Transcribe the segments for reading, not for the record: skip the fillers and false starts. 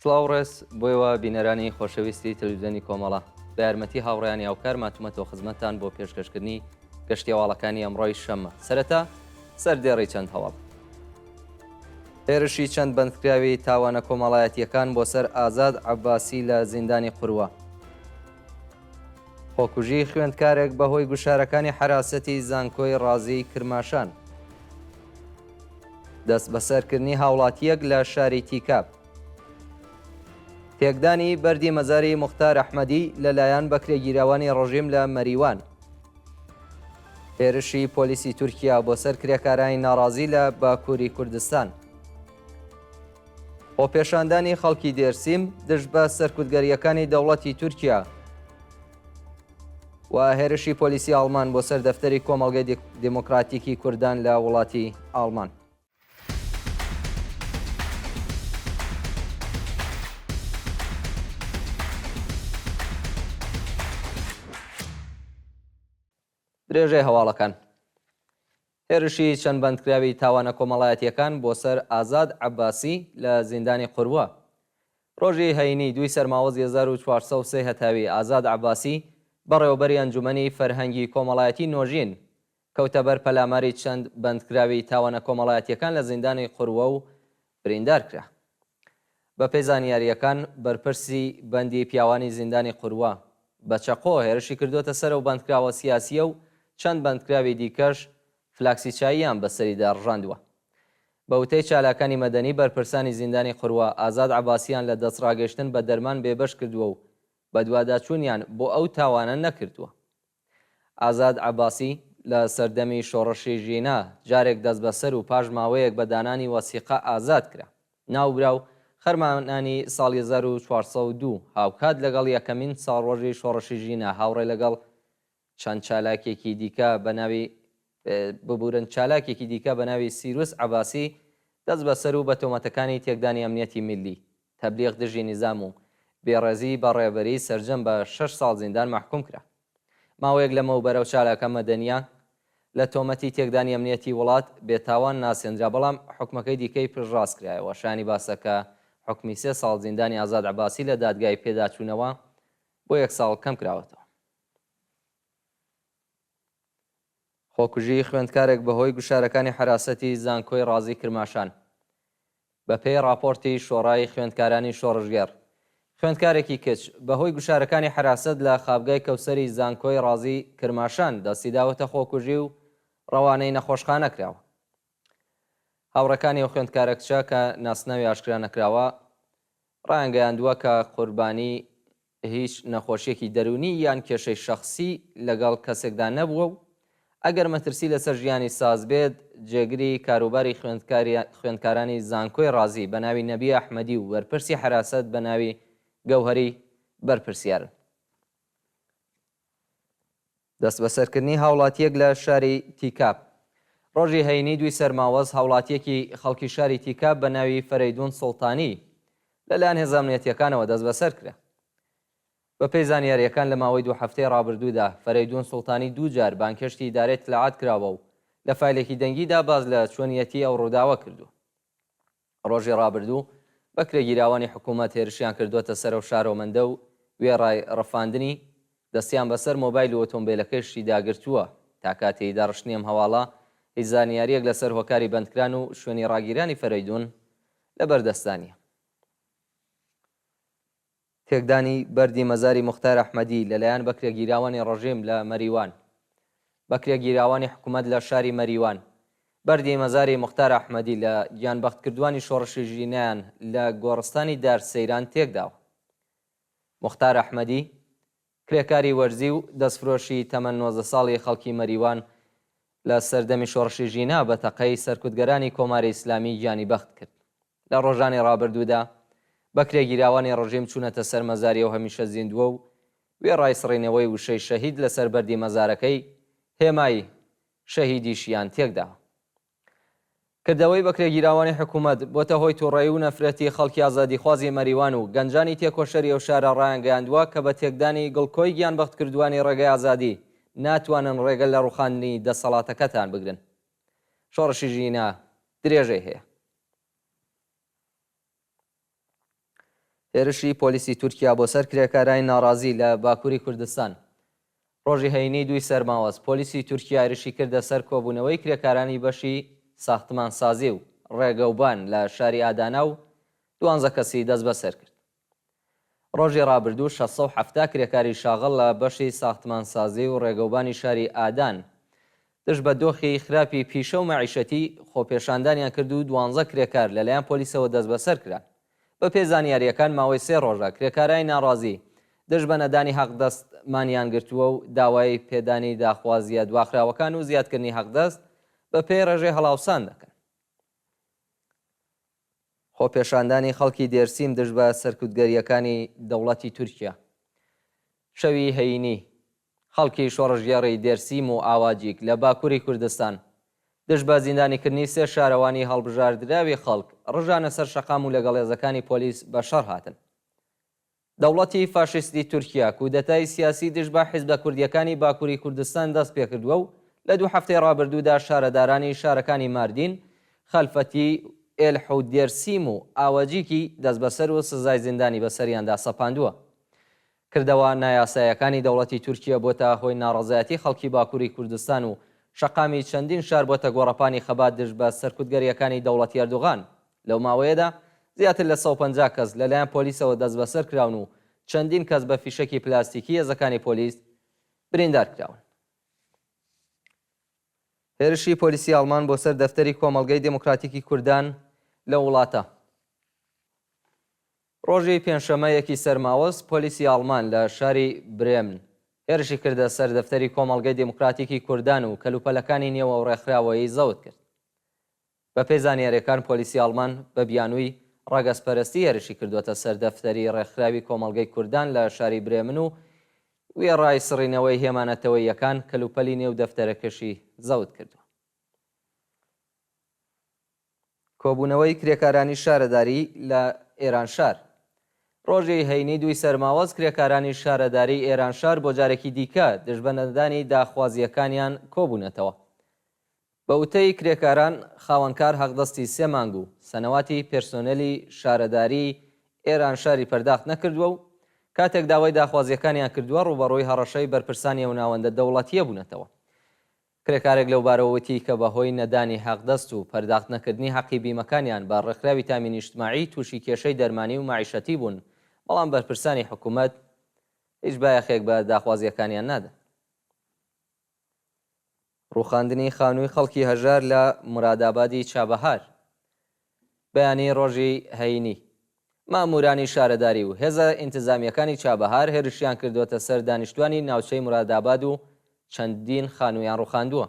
سڵاو ڕێز بۆ ئێوە بینەرانی خۆشەویستی تەلەڤیزیۆنی کۆمەڵە. بە یارمەتی هاوڕێیانی هاوکار ماتومەتەوە خزمەتتان بۆ پێشکەشکردنی گەشتیەواڵەکانی ئەمڕۆی شەممە. سەرەتا سەردێڕی چەند هەواڵ. هێرشی چەند بەندکراوی تاوانە کۆمەڵایەتییەکان بۆ سەر ئازاد عەباسی لە زیندانی قوروە. خۆکوژیی خوێندکارێک بەهۆی گوشارەکانی حەراسەتی زانکۆی ڕازیی کرماشان. دەستبەسەرکردنی هاوڵاتییەک لە شاری تیکاب. تێکدانی بەردی مەزاری موختار ئەحمەدی لەلایەن بەکرێگیراوانی ڕژیم لە مەریوان. هێرشی پۆلیسی تورکیا بۆ سەر کرێکارانی ناڕازی لە باکووری کوردستان. خۆپێشاندانی خەڵکی دێرسیم دژ بە سەرکوتگەرییەکانی دەوڵەتی تورکیا و هێرشی پۆلیسی ئاڵمان بۆ سەر دەفتەری کۆمەڵگەی دێمۆکراتیکی کوردان لە وڵاتی ئاڵمان. درێژەی هەواڵەکان. هێرشی چەند بەندکراوی تاوانە کۆمەڵایەتییەکان بۆ سەر ئازاد عەباسی لە زیندانی قوروە. ڕۆژی هەینی دووی سەرماوەزی 1403 هەتاوی ئازاد عەباسی، بەڕێوەبەری ئەنجومەنی فەرهەنگی کۆمەڵایەتی نۆژین، کەوتە بەر پەلاماری چەند بەندکراوی تاوانە کۆمەڵایەتییەکان لە زیندانی قوروە و بریندار کرا. بەپێی زانیارییەکان، بەرپرسی بەندی پیاوانی زیندانی قوروە، بە چەقۆ هێرشی کردووەتە سەر ئەو بەندکراوە سیاسییە و چەند بەندکراوی دیکەش فلاکسی چاییان بەسەریدا ڕژاندووە. بە وتەی چالاکانی مەدەنی، بەرپرسانی زیندانی قوروە، ئازاد عەباسییان لە دەستڕاگەیشتن بە دەرمان بێبەش کردووە و بەدواداچوونیان بۆ ئەو تاوانە نەکردووە. ئازاد عەباسی لە سەردەمی شۆڕشی ژینا جارێک دەستبەسەر و پاش ماوەیەک بە دانانی وەسیقە ئازاد کرا. ناوبراو خەرمانانی ساڵی 1402 هاوکات لەگەڵ یەکەمین ساڵڕۆژی شۆڕشی ژینا هاوڕێ لەگەڵ چەند چالاکێکی دیکە بە ناوی ببورن چالاکێکی دیکە بە ناوی سیروس عەباسی دەستبەسەر و بە تۆمەتەکانی تێکدانی ئەمنیەتی میللی، تەبلیغ دژی نیزام و بێڕێزی بە ڕێبەری سەرجەم بە شەش ساڵ زیندان مەحکووم کرا. ماوەیەک لەمەوبەر ئەو چالاکە مەدەنییە لە تۆمەتی تێکدانی ئەمنیەتی وڵات بێتاوان ناسێندرا، بەڵام حوکمەکەی دیکەی پشتڕاست کرایەوە. شایانی باسە کە حوکمی سێ ساڵ زیندانی ئازاد عەباسی لە دادگای پێداچوونەوە بۆ یەک ساڵ کەم کراوەتەوە. خۆکوژیی خوێندکارێک بەهۆی گوشارەکانی حەراسەتی زانکۆی ڕازی کرماشان. بەپێی ڕاپۆرتی شۆڕای خوێندکارانی شۆڕشگێڕ، خوێندکارێکی کچ بەهۆی گوشارەکانی حەراسەت لە خابگای کەوسەری زانکۆی ڕازی کرماشان دەستی داوەتە خۆکوژی و ڕەوانەی نەخۆشخانە کراوە. هاوڕێکانی ئەو خوێندکارە کچە کە ناسناوی ئاشکرا نەکراوە، ڕایانگەیاندووە کە قوربانی هیچ نەخۆشییەکی دەروونی یان کێشەی شەخسی لەگەڵ کەسێکدا نەبووە و ئەگەر مەترسی لەسەر ژیانی ساز بێت، جێگری کاروباری خوێندکارانی زانکۆی ڕازی بە ناوی نەبی ئەحمەدی و بەرپرسی حەراسەت بە ناوی گەوهەری بەرپرسیارن. دەستبەسەرکردنی هاوڵاتییەک لە شاری تیکاب. ڕۆژی هەینی دووی سەرماوەز هاوڵاتییەکی خەڵکی شاری تیکاب بە ناوی فەرەیدوون سوڵتانی لەلایەن هێزە ئەمنیەتییەکانەوە دەستبەسەر کرا. بەپێی زانیارییەکان لە ماوەی دوو هەفتەی ڕابردوودا فەرەیدوون سوڵتانی دوو جار بانگهێشتی ئیدارەی ئیتلاعات کراوە و لە فایلێکی دەنگیدا باس لە چۆنیەتی ئەو ڕووداوە کردووە. ڕۆژی ڕابردوو بەکرێگیراوانی حکوومەت هێرشیان کردووەتە سەر ئەو شارۆمەندە و وێڕای ڕفاندنی، دەستیان بەسەر مۆبایل و ئۆتۆمبێلەکەیشیدا گرتووە. تا کاتی داڕشتنی ئەم هەواڵە، هیچ زانیارییەک لەسەر هۆکاری بەندکران و شوێنی ڕاگیرانی فەرەیدوون لەبەردەستدا نییە. تێکدانی بەردی مەزاری موختار ئەحمەدی لەلایەن بەکرێگیراوانی ڕژیم لە مەریوان بەکرێگیراوانی حکوومەت لە شاری مەریوان بەردی مەزاری موختار ئەحمەدی لە گیانبەختکردووانی شۆڕشی ژینایان لە گۆڕستانی دار سەیران تێکداوە. موختار ئەحمەدی، کرێکاری وەرزی و دەستفرۆشی تەمەن 19 ساڵی خەڵکی مەریوان لە سەردەمی شۆڕشی ژینا بە تەقەی سەرکوتگەرانی کۆماری ئیسلامی گیانی بەخت کرد. لە ڕۆژانی ڕابردوودا بەکرێگیراوانی ڕژیم چوونەتە سەر مەزاری ئەو هەمیشە زیندووە و وێڕای سڕینەوەی وشەی شەهید لەسەر بەردی مەزارەکەی، هێمای شەهیدیشیان تێکداوە. کردەوەی بەکرێگیراوانی حکوومەت بۆتە هۆی تووڕەیی و نەفرەتی خەڵکی ئازادیخوازی مەریوان و گەنجانی تێکۆشەری ئەو شارە ڕایانگەیاندووە کە بە تێکدانی گڵکۆی گیانبەختکردووانی ڕێگەی ئازادی ناتوانن ڕێگە لە ڕووخاندنی دەسەڵاتەکەتان بگرن. شۆڕشی ژینا درێژەی هەیە. هێرشی پۆلیسی تورکیا بۆ سەر کرێکارانی ناڕازی لە باکووری کوردستان. ڕۆژی هەینی دووی سەرماوەز، پۆلیسی تورکیا هێرشی کردە سەر کۆبوونەوەی کرێکارانی بەشی ساختمانسازی و ڕێگەوبان لە شاری ئادانا و دوانزە کەسی دەستبەسەر کرد. ڕۆژی ڕابردوو 670 کرێکاری شاغڵ لە بەشی ساختمانسازی و ڕێگەوبانی شاری ئادان دژ بە دۆخی خراپی پیشە و مەعیشەتی خۆپێشاندانیان کرد و دوانزە کرێکار لەلایەن پۆلیسەوە دەستبەسەر کران. بەپێی زانیارییەکان ماوەی سێ ڕۆژە کرێکارانی ناڕازی دژ بە نەدانی حەقدەست مانیان گرتووە و داوای پێدانی داخوازییە دواخراوەکان و زیادکردنی حەقدەست بەپێی ڕێژەی هەڵاوسان دەکەن. خۆپێشاندانی خەڵکی دێرسیم دژ بە سەرکوتگەرییەکانی دەوڵەتی تورکیا شەوی هەینی خەڵکی شۆڕشگێڕی دێرسیم و ئاواجیک لە باکووری کوردستان دژ بە زیندانیکردنی سێ شارەوانی هەڵبژاردراوی خەڵک ڕژانە سەر شەقام و لەگەڵ هێزەکانی پۆلیس بە شەڕ هاتن. دەوڵەتی فاشیستی تورکیا کودەتای سیاسی دژ بە حیزبە کوردییەکانی باکووری کوردستان دەست پێکردووە و لە دوو هەفتەی ڕابردوودا شارەدارانی شارەکانی ماردین، خەلفەتی، ئێلح و دێرسیم و ئاوەجیکی دەستبەسەر و سزای زیندانی بەسەریاندا سەپاندووە. کردەوە نایاسایەکانی دەوڵەتی تورکیە بۆتە هۆی ناڕەزایەتی خەڵکی باکووری کوردستان و شەقامی چەندین شار بۆتە گۆڕەپانی خەبات دژ بە سەرکوتگەرییەکانی دەوڵەتی ئەردوغان. لەو ماوەیەدا زیاتر لە 150 کەس لەلایەن پۆلیسەوە دەستبەسەر کراون و چەندین کەس بە فیشەکی پلاستیکی هێزەکانی پۆلیس بریندار کراون. هێرشی پۆلیسی ئاڵمان بۆ سەر دەفتەری کۆمەڵگەی دێموکراتیکی کوردان لەو وڵاتە. ڕۆژی پێنجشەممە یەکی سەرماوەز، پۆلیسی ئاڵمان لە شاری برێمن هێرشی کردە سەر دەفتەری کۆمەڵگەی دێموکراتیکی کوردان و کەلوپەلەکانی نێو ئەو ڕێکخراوەیەی زەوت کرد. بەپێی زانیارییەکان پۆلیسی ئاڵمان بە بیانووی ڕەگەزپەرستی هێرشی کردووەتە سەر دەفتەری ڕێکخراوی کۆمەڵگەی کوردان لە شاری برێمن و وێڕای سڕینەوەی هێما نەتەوەییەکان، کەلوپەلی نێو دەفتەرەکەشی زەوت کردووە. کۆبوونەوەی کرێکارانی شارەداری لە ئێرانشار ڕۆژی هەینی دووی سەرماوەز کرێکارانی شارەداریی ئێرانشار بۆ جارێکی دیکە دژ بە نەدانی داخوازییەکانیان کۆبوونەتەوە. بە وتەی کرێکاران، خاوەنکار حەقدەستی سێ مانگ و سەنەواتی پێرسۆنێلی شارەداریی ئێرانشاری پەرداخت نەکردووە و کاتێک داوای داخوازییەکانیان کردووە ڕووبەڕووی هەڕەشەی بەرپرسانی ئەو ناوەندە دەوڵەتییە بوونەتەوە. کرێکارێک لەوبارەوە وتی کە بەهۆی نەدانی حەقدەست و پەرداخت نەکردنی حەقی بیمەکانیان بە ڕێکخراوی تامین ئیجتماعی تووشی کێشەی دەرمانی و مەعیشەتی بوون، بەڵام بەرپرسانی حکومەت هیچ بایەخێک بە داخوازییەکانیان نادەن. ڕووخاندنی خانووی خەڵکی هەژار لە مورادئابادی چابەهار بەیانی ڕۆژی هەینی، ماموورانی شارەداری و هێزە ئینتزامییەکانی چابەهار هێرشیان کردووەتە سەر دانیشتووانی ناوچەی مورادئاباد و چەندین خانوویان ڕووخاندووە.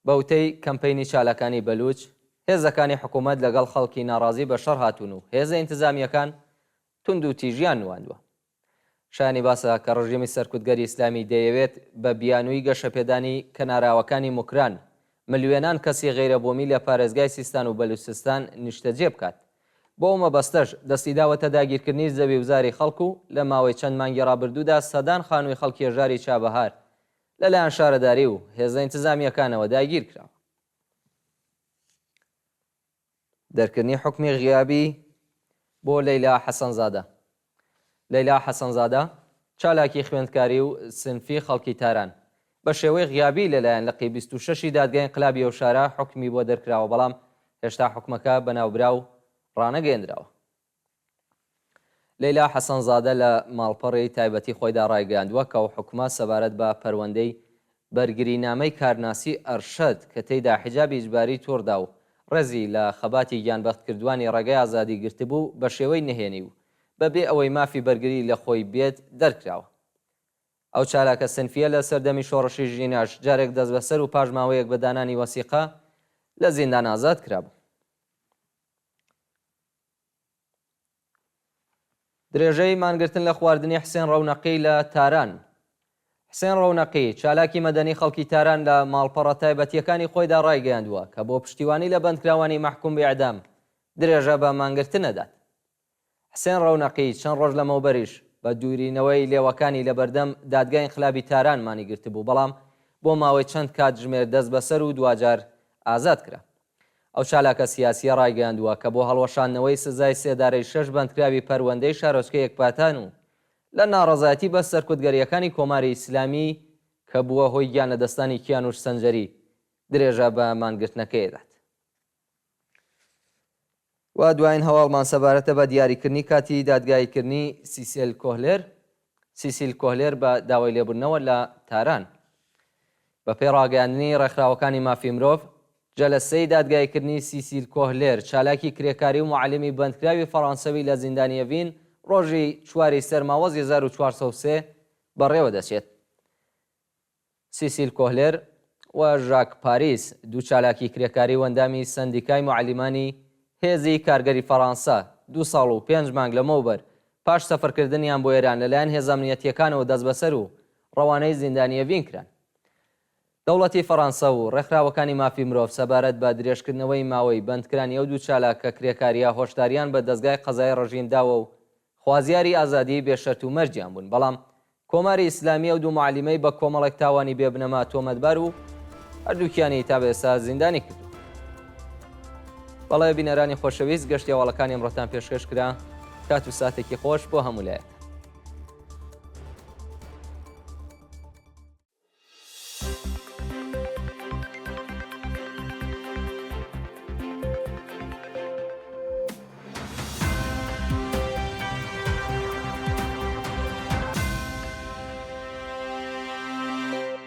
بە وتەی کەمپەینی چالاکانی بەلووچ، هێزەکانی حکوومەت لەگەڵ خەڵکی ناڕازی بە شەڕ هاتوون و هێزە ئینتزامییەکان توندوتیژیان نواندووە. شایانی باسە کە ڕژێمی سەرکوتگەری ئیسلامی دەیەوێت بە بیانووی گەشەپێدانی کەناراوەکانی موکران، ملیۆنان کەسی غەیرە بوومی لە پارێزگای سیستان و بەلوچستان نیشتەجێ بکات. بۆ ئەو مەبەستەش دەستی داوەتە داگیرکردنی زەویوزاری خەڵک و لە ماوەی چەند مانگی ڕابردوودا سەدان خانووی خەڵکی هەژاری چابەهار لەلایەن شارەداری و هێزە ئینتزامییەکانەوە داگیرکراوە. دەرکردنی حوکمی غیابی بۆ لەیلا حەسەنزادە لەیلا حەسەنزادە، چالاکی خوێندکاری و سنفی خەڵکی تاران، بە شێوەی غیابی لەلایەن لقی 26 ی دادگای ئینقلابی ئەو شارە حوکمی بۆ دەرکراوە، بەڵام هێشتا حوکمەکە بە ناوبراو ڕانەگەیەندراوە. لەیلا حەسەنزادە لە ماڵپەڕی تایبەتی خۆیدا ڕایگەیاندووە کە ئەو حوکمە سەبارەت بە پەروەندەی بەرگرینامەی کارناسی ئەرشەد کە تێیدا حیجابی ئیجباری توڕدا و ڕێزی لە خەباتی گیانبەختکردووانی ڕێگەی ئازادی گرتبوو بە شێوەی نهێنی و بە بێ ئەوەی مافی بەرگری لە خۆی بێت دەرکراوە. ئەو چالاکە سنفییە لە سەردەمی شۆڕشی ژیناش جارێک دەستبەسەر و پاش ماوەیەک بە دانانی وەسیقە لە زیندان ئازاد کرابوو. درێژەی مانگرتن لە خواردنی حسێن ڕەونەقی لە تاران حسێن ڕەونەقی، چالاکی مەدەنی خەڵکی تاران لە ماڵپەڕە تایبەتییەکانی خۆیدا ڕایگەیاندووە کە بۆ پشتیوانی لە بەندکراوانی مەحکوم بە ئێعدام درێژە بە مانگرتن ئەدات. حسێن ڕەونەقی چەند ڕۆژ لەمەوبەریش بە دوورینەوەی لێوەکانی لە بەردەم دادگای ئینقلابی تاران مانی گرتبوو، بەڵام بۆ ماوەی چەند کاتژمێر دەستبەسەر و دواجار ئازاد کرا. ئەو چالاکە سیاسییە ڕایگەیاندووە کە بۆ هەڵوەشاندنەوەی سزای سێدارەی شەش بەندکراوی پەروەندەی شارۆچکەی ئێکباتان و لە ناڕەزایەتی بە سەرکوتگەرییەکانی کۆماری ئیسلامی کە بووە هۆی گیانلەدەستدانی کیانوش سەنجەری، درێژە بە مانگرتنەکەی دەدات. و دوایین هەواڵمان سەبارەتە بە دیاریکردنی کاتی دادگاییکردنی سیسێل کۆهلێر سیسیل کۆهلێر بە داوای لێبوردنەوە لە تاران. بەپێی ڕاگەیاندنی ڕێکخراوەکانی مافی مرۆڤ، جەلەسەی دادگاییکردنی سیسیل کۆهلێر، چالاکی کرێکاری و موعەلیمی بەندکراوی فەڕانسەوی لە زیندانی ئەڤین ڕۆژی چواری سەرماوەزی 1403 بەڕێوەدەچێت. سیسیل کۆهلێر و ژاک پاریس، دوو چالاکی کرێکاری و ئەندامی سەندیکای موعەلیمانی هێزی کارگەری فەڕانسە، دوو ساڵ و پێنج مانگ لەمەوبەر پاش سەفەرکردنیان بۆ ئێران لەلایەن هێزە ئەمنیەتییەکانەوە دەستبەسەر و ڕەوانەی زیندانی ئەڤین کران. دەوڵەتی فەڕانسە و ڕێکخراوەکانی مافی مرۆڤ سەبارەت بە درێژکردنەوەی ماوەی بەندکرانی ئەو دوو چالاکە کرێکارییە هۆشدارییان بە دەزگای قەزایی ڕژیم داوە و خوازیاری ئازادیی بێ شەرت و مەرجیان بوون، بەڵام کۆماری ئیسلامی ئەو دوو موعەلیمەی بە کۆمەڵێک تاوانی بێ بنەما تۆمەتبار و هەردووکیانی تا بە ئێستا زیندانی کردووە. بەڵێ بینەرانی خۆشەویست گەشتی هەواڵەکانی ئەمڕۆتان پێشکەش کرا، کات و ساتێکی خۆش بۆ هەموو لایەکتان.